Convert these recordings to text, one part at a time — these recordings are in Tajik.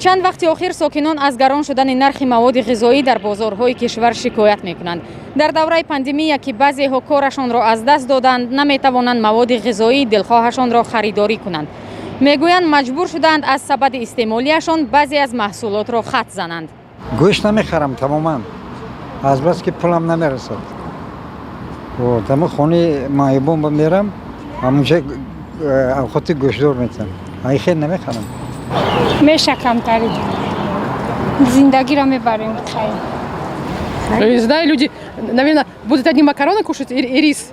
Чанд вақти охир сокинон аз гарон шудани нархи маводи ғизоӣ дар бозорҳои кишвар шикоят мекунанд. Дар давраи пандемия, ки баъзеҳо корашонро аз даст доданд, наметавонанд маводи ғизоии дилхоҳашонро харидорӣ кунанд. Мегӯянд, маҷбур шуданд аз сабади истеъмолиашон баъзе аз маҳсулотро хат зананд. Гӯшт намехарам тамоман, азбаски пулам намерасад. Тама хонаи маъюбон ба мерам, ҳамунҷа авқоти гӯштдор метиҳам, ай хел намехарам. Меша камтари зиндагиро мебарем, хайр. Не знаю, люди, наверное, будут одни макароны кушать и рис.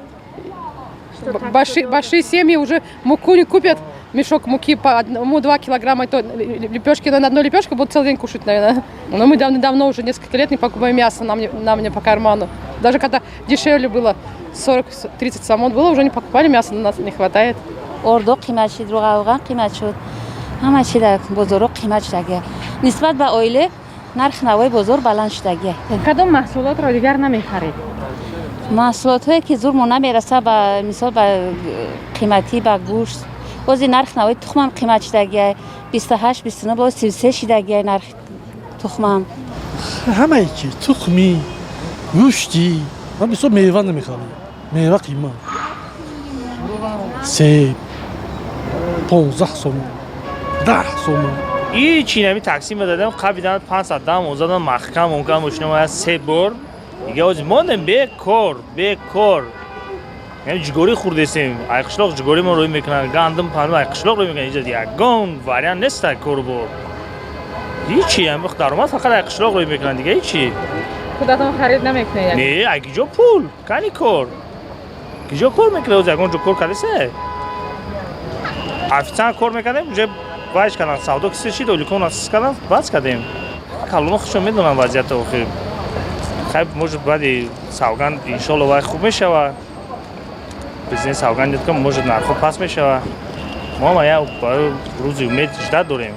Большие, большие семьи уже муку не купят, мешок муки по одному 2 килограмма, и то лепешки на одну лепешку будут целый день кушать, наверное. Но мы давно, уже несколько лет не покупаем мясо, нам не по карману. Даже когда дешевле было, 40-30 сомон было, уже не покупали мясо, нас не хватает. Ордо қимат шид, равған қимат шуд, ҳама чи дар бозорҳо қимат шудагия. Нисбат ба оиле нархи навои бозор баланд шудагия. Кадом маҳсулотро дигар намехаред? Маҳсулотҳое ки зурмо намераса, ба мисол, ба қиматӣ, ба гӯшт. Бози нархи навои тухмам қимат шудагия, 28, 29, боз 33 шидагия нархи тухмам. Ҳамаи чи, тухмӣ, гӯштӣ. Ман бисёр мева намехарам, мева қимат, себ 15 сомон, 10 сомон. И чи нами такси медадем, қабидан 500 дам озадан, маҳкам онкам мошина се бор. Дига ози мондем бекор, бекор. Яъне ҷугорӣ хӯрдесем, ай қишлоқ ҷугорӣ мо рӯй мекунанд, гандум, панду ай қишлоқ рӯй мекунанд. Иҷа ягон вариант нест, корубор ҳичи. Даромад фақат ай қишлоқ рӯй мекунанд, дига ҳичи. Худатон харид намекунед? Не, ай киҷо пул, кани кор, киҷо кор мекунад? Ози ягон ҷо кор кардесе? Официант кор мекардем, уже вайш кардан, савдо кисе шид, оликон асис кардан, бас кардем. Калоно худшон медонанд вазъията. Охир хай, может, баъди савганд, иншолло, вай хуб мешава. Президент савганд дид, ки может, нархҳо паст мешава. Мо ҳама як рӯзи умед ждать дорем.